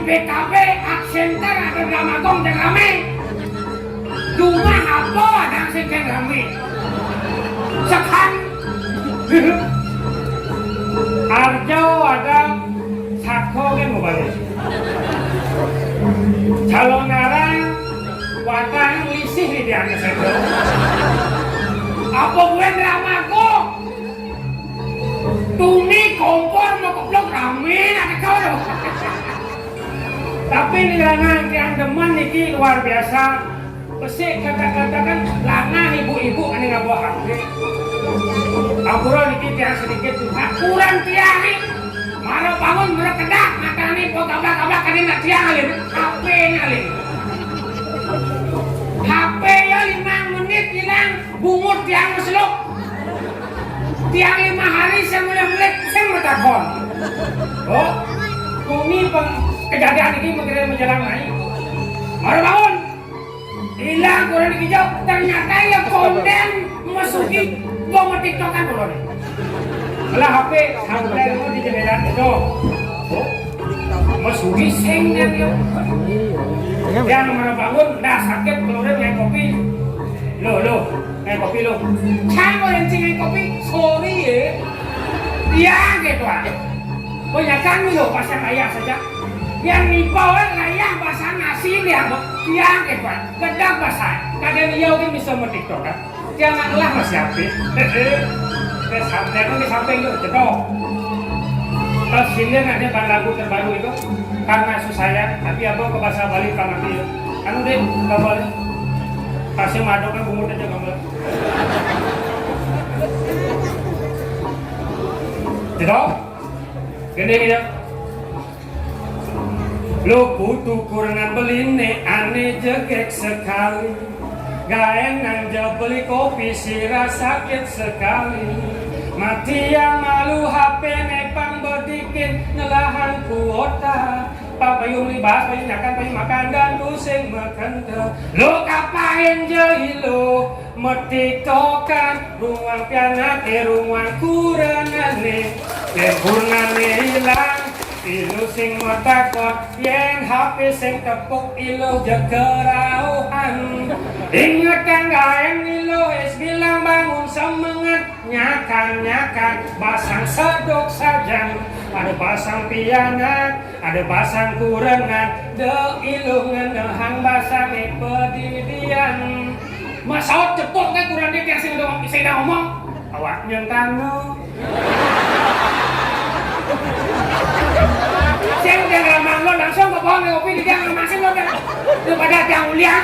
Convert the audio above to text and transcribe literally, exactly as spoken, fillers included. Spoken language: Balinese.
P K B, Art Center, ada Drama Gong, ada rame. Cuma apa ada sing kan rame? Sekarang Arjo ada sako kan mau balik. Calon arang watang lisih di dia sako. Apa gue Drama Gong? Tuni kompor mau keblok rame nanti kau dong. Tapi ini lanang yang demen niki luar biasa. Besik kata-kata kan lanang ibu-ibu ane ngabuah H P. Ampura niki tiang sedikit curhat. Kurang tiang ni. Mara bangun mara kedak matane po gabak-gabak kade nak tiang alin. H P ni alin. H P ya lima menit hilang, bungut tiang maseluk. Tiang lima hari saya mulai melik, saya matakon. Oh, kuni peng kejadian ini mengira menjelang naik. Mara bangun. Hilang kurang dikejap, ternyata ya konten masuki gua metiktokan dulu nih. Lah H P sampai di jendela itu. Oh, masuki sing dan ya. Yang mara bangun, dah sakit keluarin ngai kopi. Lo, lo, ngai kopi lo. Cang orang cing ngai kopi, sorry ya. Iya gitu ah. Banyakan lo pasang ayah saja. Yang nimbal kan ayah pasang nasi dia, Bang. Iya gitu ah. Kedap pasang. Kadang dia mungkin bisa metiktok kan. Janganlah masih api. Ke samping, ke samping lo, cedok. Terus sini ada lagu terbaru itu, Karena Susah Ya, tapi apa ke bahasa Bali kan nanti ya. Anu deh, gambar. Kasih madok kan bungut aja gambar. Cedok. Gini gini. Lo putu kurenan beline ane jegek sekali. Gaenang ja beli kopi sira sakit sekali. Mati yang malu H P nepang bedikin ngelahang kuota. Pak payung libas, payung nyakan, payung makan dan pusing makenta. Lo kapain ja ilo metiktokan ruang pianake ruang kurenane. Yen kurenane ilang, ilo sing matakon, yen H P sing tepuk ilo ja kerauhan. Inget kan gaen ilo es bilang bangun semangat, nyakan-nyakan basang sedok sajan. Ada basang pianak, ada basang kurengan, de ilo ngenehang basang e pedidian. Masaut tepuk kan kurang dia yang sing ngomong, sing ngomong. Awak nyentang no. Sing dia ngomong lo langsung ke bawah ngopi di dia ngomong sing lo kan. Lu pada tiang ulian.